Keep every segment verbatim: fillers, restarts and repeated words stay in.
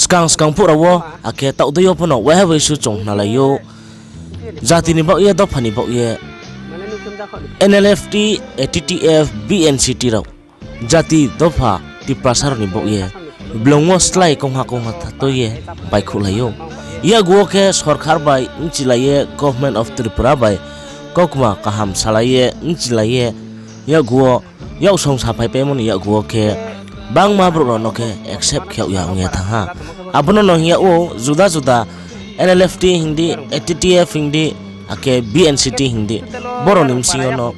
Skang skang phuh rao wo, akhe taoh dei yo pho no waiha waisu chung khnalai ou. Jati ni baoh ye, dopha ni baoh ye, N L F T, A T T F, B N C T rao jati dopha Tiprasa rao ni baoh ye blung wo slái kongha kongha tha tui ye baihkhouhlai ou. Yakgu wo khe sorkar bai bchilai ye, Government of Tripura bai kaukma kaham salai ye bchilai ye, yakgu wo, yaksong saphaipaimo ni yakgu wo khe bangma brouh rao no khe accept khe yag ya ong ye thanng ha. Abo no no hing yag ou, juda juda N L F T hing di, A T T F hing di, akhe B N C T hing di, brao ni bsing yo no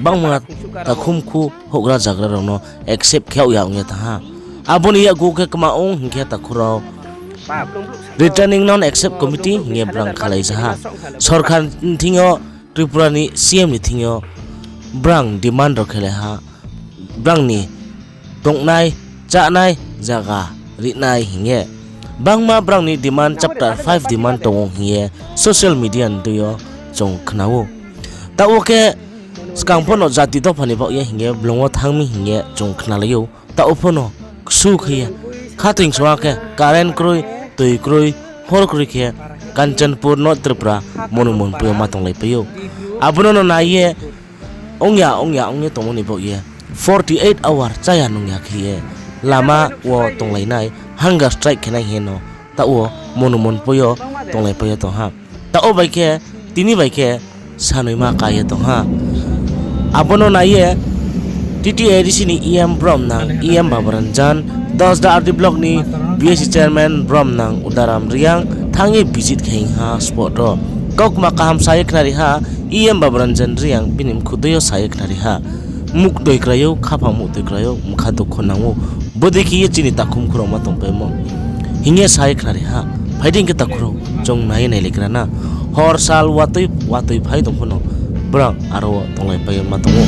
bangma takhumkhu houhgra zagra rao no accept khe yag ya ong ye thanng ha. Abo ni yakgu khe kma ong hing khe takhu rao Returning Non-Accept Committee hing ye brang khalai ja ha. Sorkar ni thing yo, Tripura ni C M ni thing yo brang demand rao khelai ha, brang ni tongnai, chánai zaga rinai hing ye. Bangma brang ni demand, chapter five demand tong ou hing ye social media ni dei yo chung khna ou. Taoh wo khe skang pho no jati dopha ni baoh ye hing ye blung wo thanng mi hing ye chung khnalai ou. Taoh pho no ksu khe ye, khathoing song ha khe current kroi, tui kroi, hor kroi khe Kanchanpur, North Tripura, Monumonpui yo ma tonglaipai ou. Abo no no nai ye, ong ya, ong ya, ong ye tongmo ni baoh ye, forty eight hour chá ya nung ya khe ye, lama wo tonglai nai, hunger strike khe nai hing ye no, taoh wo Monumonpui yo tonglaipai ye tong ha. Taoh bai khe, tini bai khe, sanoima ká ye tong ha. Abo no nai ye, T T A D C ni E M bromnang, E M Baburanjan, Dasda R D block ni B S C chairman bromnang Udaram Reang thanng ye visit khe hing ha spot wo. Kaukma kaham sa ye khnari ha, E M Baburanjan Reang bini mkhu dei yo sa ye khnari ha. Mukdoi krai ou, khaphang mukdoi krai ou, mkha dukho nang ou. Bodei khe ye chini takhumkhu rao ma tongpaimo hing ye sa ye khnari ha. Phai di hing khe takhu rao, chung nai ye nailaigra na. Hor sal watoi, watoi phai tong pho no, brao aro wo tonglaipai ye ma tong ou.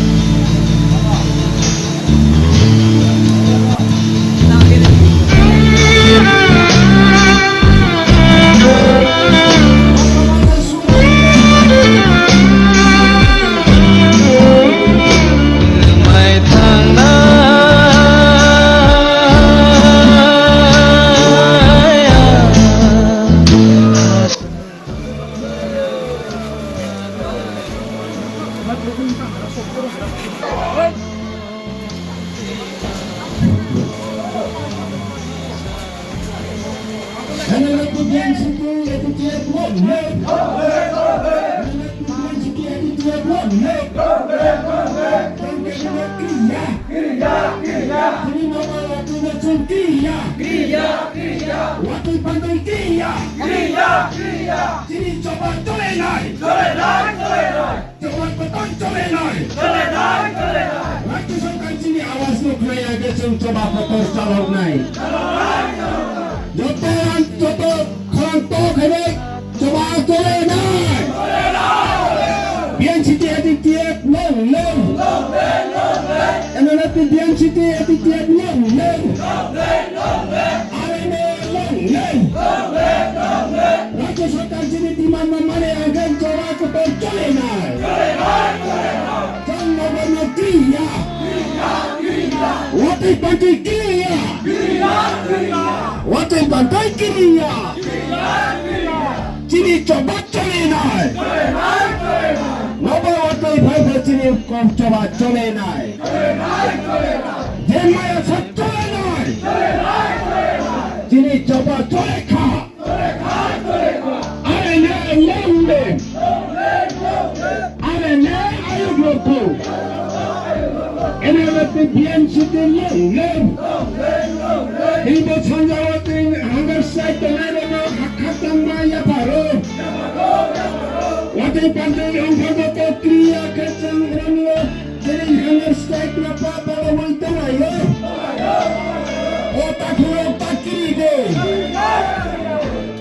Watoi pantoi kriya. Kriya, kriya. Chini choba chole nai. Chole nai, chole nai. Choba pantoi chole nai. Chole nai, chole nai. Rajya sorkar chini awaz no khna ya khe chung choba pantoi chalok nai. Joto, joto khorang to khe nai choba chole nai. B N C T A T T F long live. N L F T B N C T A T T F long live. Are ne long live. Rajya sorkar chini demand no mane ang khe choba khe to chole nai. Chang no bo no kriya. Watoi pantoi kriya. Watoi pantoi kriya. Chini choba chole nai. Nobo watoi phai pho chini choba chole nai. Jemaya sa chole nai. Chini choba chole kha. Are ne long live. Are ne ayuk loko. N L F T B N C T long live. Ibo sanja watoi hunger strike tongnai rao no hakha tangma yapharo. Watoi pantoi ongpha joto kriya khe chang rang wo. Chini hunger strike no pa bala wai tonglai yo. O takhu rao ta kri de.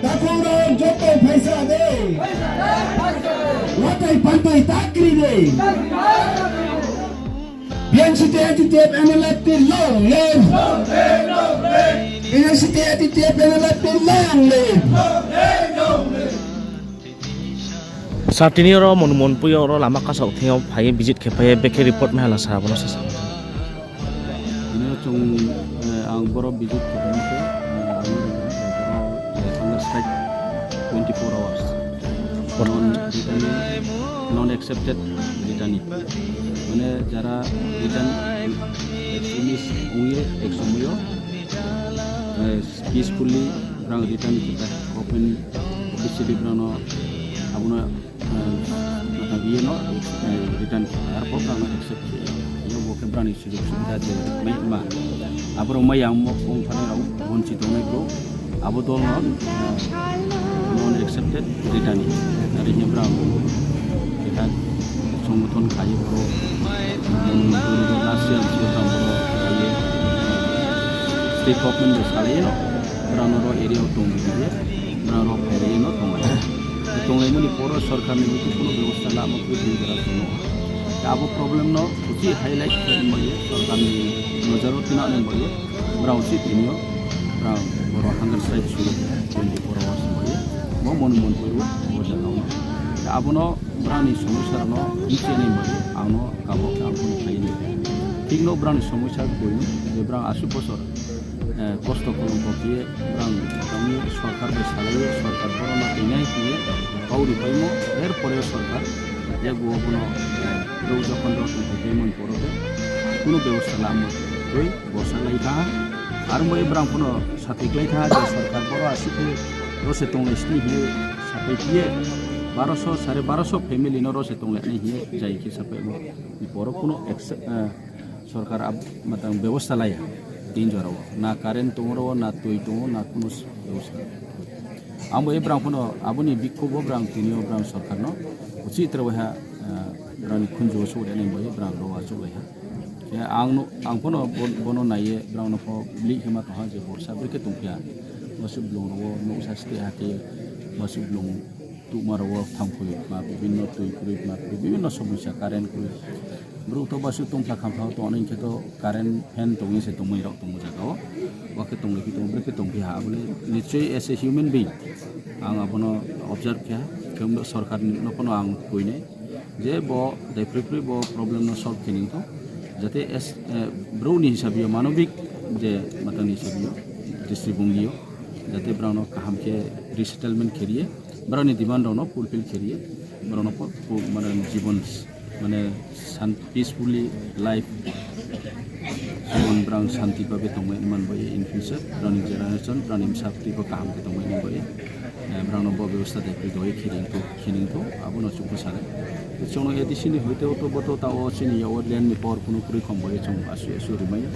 Takhu rao joto phaisa de. Watoi pantoi ta kri de. B N C T A T T F N L F T long live. B N C T A T T F N L F T long live. Sir, tini oro Monumonpui yo oro lama kasao thing yo phai ye visit khe phai ye bekhe report maiha la sir, abo no sasa. Tini yo chung, eh, ang boro visit khe phai khe, eh, ang Non return, non accepted returnee. Mane jara return extremist ong ye ek somoi yo, eh, peacefully brang return khe ta, government officially brang no abo no, eh, matang ye no, eh, return khe ta, arphuh brang no accept khe ya. Yo bo khe brang ni sujog subida je mai ma. Aboro mai yang mo ong thani rao, bonchi tongnai brouh. Abo dol no, eh, non accepted returnee. Are hing brang keha songothon kha ye boro, Rasia ni state government bai salai ye no, brang no ro area wo tong di ye, brang ro phailai ye no tonglai. Tonglaimo ni poro sorkar ni butuh kuno bebosta lamo khe tini jora tong no. Abo problem no uchih highlight khe bai ye, sorkar ni nojor wo tina nai bai ye, brao uchih tini yo, brao boro hunger strike su twenty four hours bai ye, bo mon mon puru bo jaga wo. Abo no brao ni somosya rao no bchi nai bai ye, ang no kabo khe ang phone khai ni. Thik no brao ni somosya koi ni, je brao asuh bosor, eh, kosto kolomko khe ye, brao ni sorkar bai salai ye, sorkar boro no tui nai hing ye, kau ri paimo, er pore sorkar, yakgu wo bo no, eh, brouh jokhon rao tong phai paimo ni poro khe, kuno bebosta lamo khe, borsa lai thanng ha. Aro bai brao pho no sathoi klái thanng ha, je sorkar boro asuh khe ro se tonglai sini hing ye sapai phi ye, baroso, sare baroso family no ro se tonglai nai hing ye, jai khe sapai ni poro kuno accept, eh, sorkar ab-, matang bebosta lai ya, tini jora wo. Na current tong ro wo, na tui tong wo, na kuno s-, bebosta. Ang bai ye brao pho no, abo ni bikhob wo brao tini yo brao sorkar no, uchih tre waiha, eh, brao ni khunju wo souh ri nai bai ye brao ro achouh lai ha. Khe ang no, ang pho no bo-, bo no nai ye brao no pho blih khe ma tong ha je borsa brekhe tong phi ha. Masuh blung rao wo nouhsa steh ha khe, masuh blung tuhma rao wo thanngphoi ma, bibhinno tui kroi ma, bibhinno somosya current kroi. Brouh to basu tongphla khampha wo tong nai khe to current fan tong ye se tongmai rao tongmo zaga wo. Wa khe tonglai phi tong, brekhe tong phi ha, abo le nischoi as a human being. Ang abo no observe khe ha, khe sorkar no pho no ang koi nai. Je bo daiphroiphroi bo problem no solve khe ni thou. Jate as, eh, brouh ni hisabi yo, manobik je matang ni hisabi yo, dristigongdi yo, jate brao no kaham khe resettlement khe ri ye, brao ni demand rao no fulfill khe ri ye, brao no po-, po-, mane jibon, mane san-, peacefully life, jibon brao santi babe tongmai man bai ye in future, brao ni generation, brao ni bsa btui pho kaham khe tongmai man bai ye, eh, brao no bo bebosta daiphroiphroi khe ri thou. Khe ni thou, abo no chung pho sa nai. Chung no A D C ni hoite o to bo to taoh wo chini yak wo land ni power kuno kroi khom bai ye chung asuh asuh ri mai ya.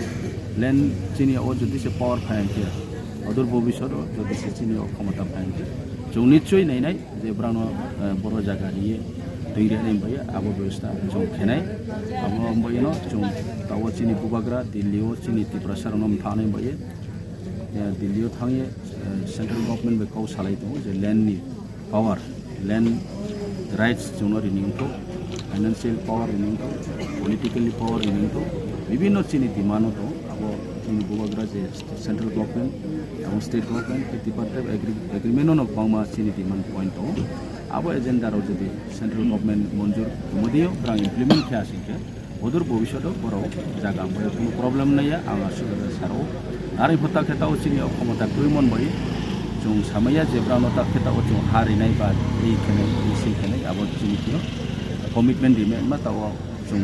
Land chini yak wo jodi se power phai hing khe, odor bobisot wo jodi se chini yak wo khomota phai hing khe, chung nischoi nai nai je brao no, eh, boro zaga ri ye tui ri nai bai ye, abo bebosta chung khe nai. Abo bai ye no chung taoh wo chini bubagra Delhi wo chini Tiprasa rao no mtha nai bai ye, eh, Delhi wo thanng ye, eh, central government bai kau salai tong ou je land ni power, land rights chung no ri ni thou, financial power ri ni thou, politically power ri ni thou, bibhinno chini demand no tong, abo chini bubagra je central government, abo state government, tripartite agreement no no gbangma chini demand point tong ou, abo agenda rao jodi central government monjur tongmo dei yo brao implement khe asing khe, odor bobisot wo borao zaga bai kuno problem nai ya, ang asuh sa rao. Are pho ta khe taoh wo chini yak wo khomota kroi man bai ye, chung samai ya je brao no ta khe taoh wo chung ha ri nai ba, ei khe nai, ei sei khe nai, abo chini thing yo commitment ri mai ma taoh wo chung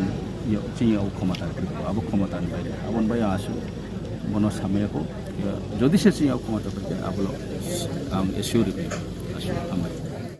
yo, chini yak wo khomota kroi, abo khomota ni bai de, abo ni bai ang asuh bo no samai ya khou, jodi se chini yak wo khomota kroi khe, abo lo ang assure ri mai, asuh hambai.